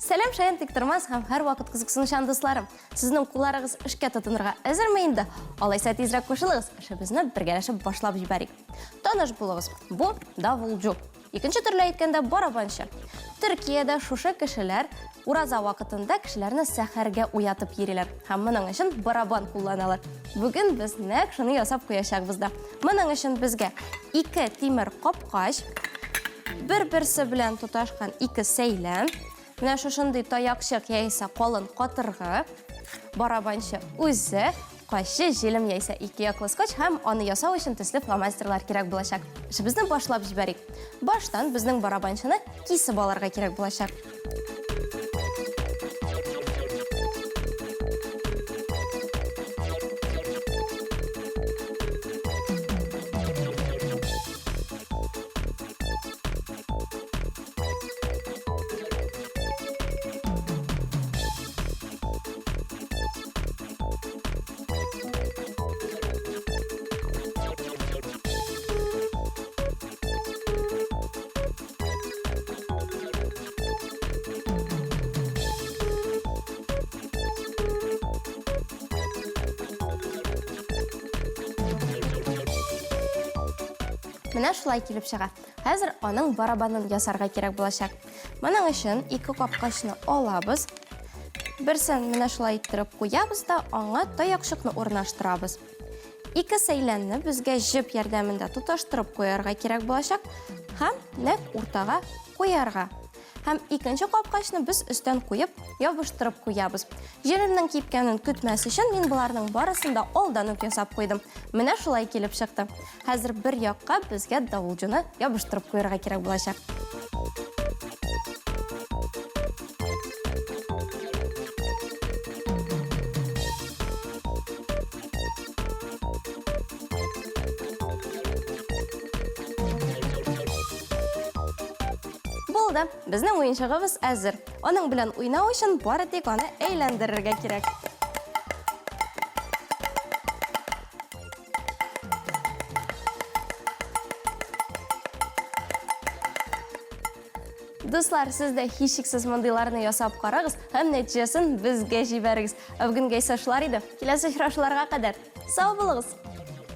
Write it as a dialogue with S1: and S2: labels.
S1: Сәлам, шаян тиктормас һәм һәрвакыт кызыксынучан дусларым! Сезнең кулларыгыз эшкә тотынырга әзерме инде? Алайса тизрәк кушылыгыз, эшебезне бергәләшеп башлап җибәрик. Таныш булыгыз, бу давулджу. Икенче төрле әйткәндә, барабанчы. Төркиядә шушы кешеләр ураза вакытында кешеләрне сәхәргә уятып йөриләр һәм моның өчен барабан кулланалар. Бүген без нәкъ шуны ясап куячакбыз да. Моның өчен безгә ике тимер капкач, бер-берсе белән тоташкан ике сәйлән, менә шушындый таякчык яисә калын катыргы, барабанчы үзе, кайчы, җилем яисә икеяклы скотч һәм аны ясау өчен төсле фломастерлар кирәк булачак. Эшебезне башлап җибәрик. Баштан безнең барабанчыны кисеп алырга кирәк булачак. Менә шулай килеп чыга. Хәзер аның барабанын ясарга кирәк булачак. Моның өчен ике капкачны алабыз. Берсен менә шулай иттереп куябыз да, аңа таякчыкны урнаштырабыз. Ике сәйләнне безгә җеп ярдәмендә тоташтырып куярга кирәк булачак һәм нәкъ уртага куярга. Һәм икенче капкачны без өстән куеп, ябыштырып куябыз. Җиремнең кипкәнен көтмәс өчен мин боларның барысын да алдан ук ясап куйдым. Менә шулай килеп чыкты. Хәзер бер якка безгә давылҗыны ябыштырып куярга кирәк булачак. Булды. Безнең уенчыгыбыз әзер. Аның белән уйнау өчен бары тик аны әйләндерергә кирәк. Дуслар, сез дә һичшиксез мондыйларны ясап карагыз һәм нәтиҗәсен безгә җибәрегез. Ә бүгенгә исә шулар иде. Киләсе очрашуларга кадәр. Сау булыгыз!